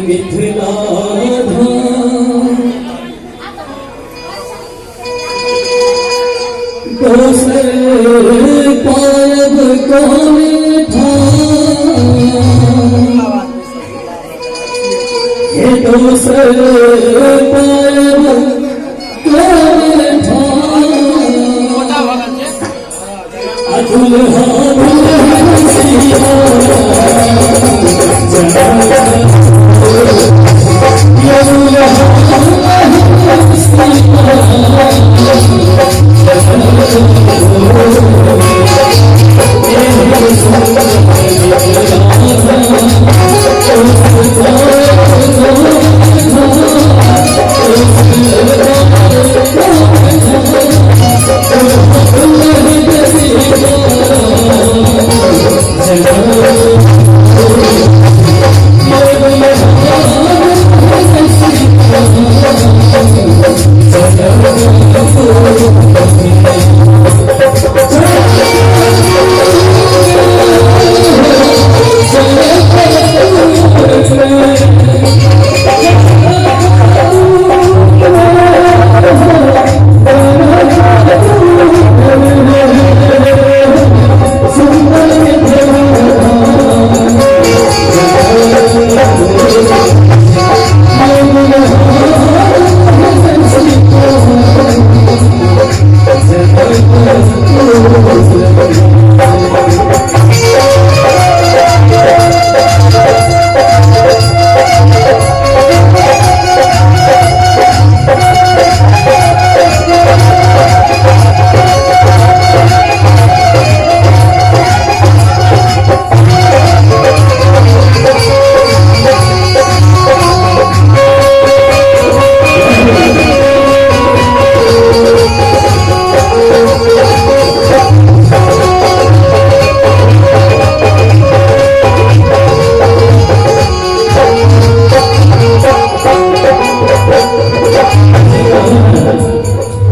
मिथिला धाम। दोसर पायब कोन ठाम, हे दोसर पायब कोन ठाम। आ दुल्हा दुल्हन सिया ये दुल्हा दुल्हन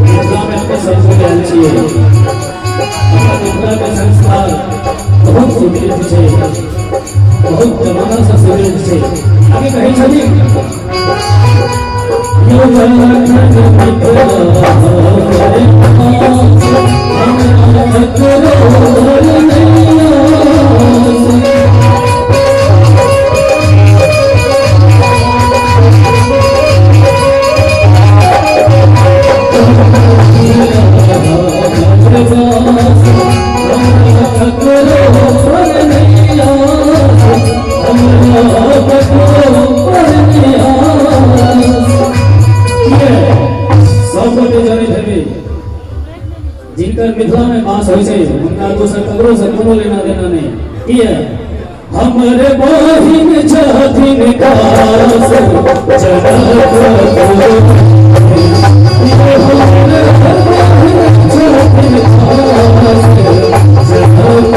मिथिलामे अपने सबसँ आयल छियै। अपना मिथिलाके संस्कार बहुत सुदृढ़ छै, बहुत जमानासँ सुदृढ़ छै। आगे कहै छथिन, यो जलखन मिथिला हमरा ककरो नैया। सब गोटे जनैत हेबै, जिनकर मिथिला में बास होइ छै हुनका दोसर ककरो से कोनो लेना देना नहि। किया? हमर बहिन छथिन खास जनकपुर, हमर बहिन छथिन खास जनकपुर।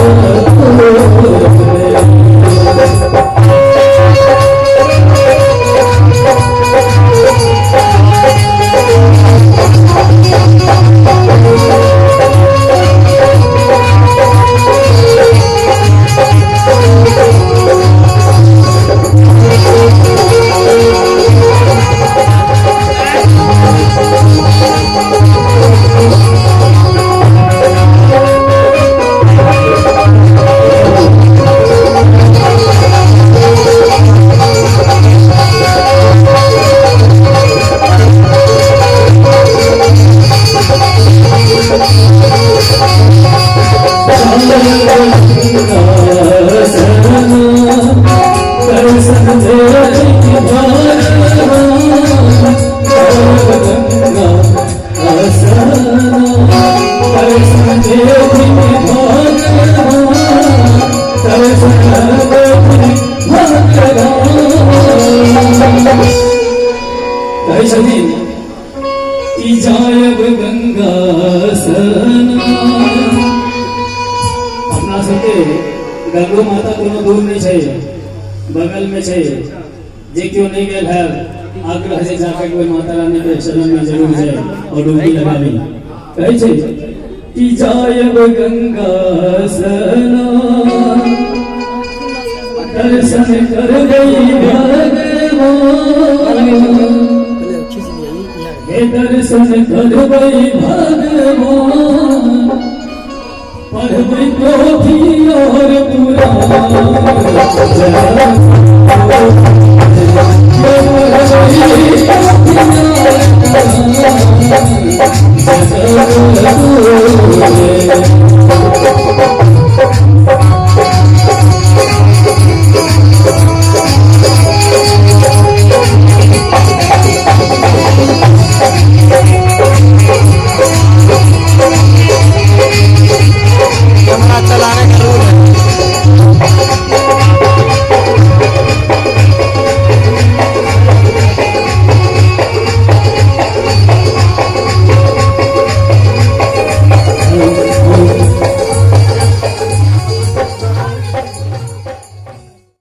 कहै छथिन कि जायब गंगा सना। अपना सबके गंगो माता कोनो दूर नहि छै, बगल में छै। जे केओ नहि गेल है, आग्रह से जाकर कोई माता रानी के शरण में जरूर जाए और डुबकी लगावी। कहै छै कि जायब गंगा सना, दर्शन कर गई भगवान। हे दर्शन करबै भगवान, पढ़बै पोथी और पुराण।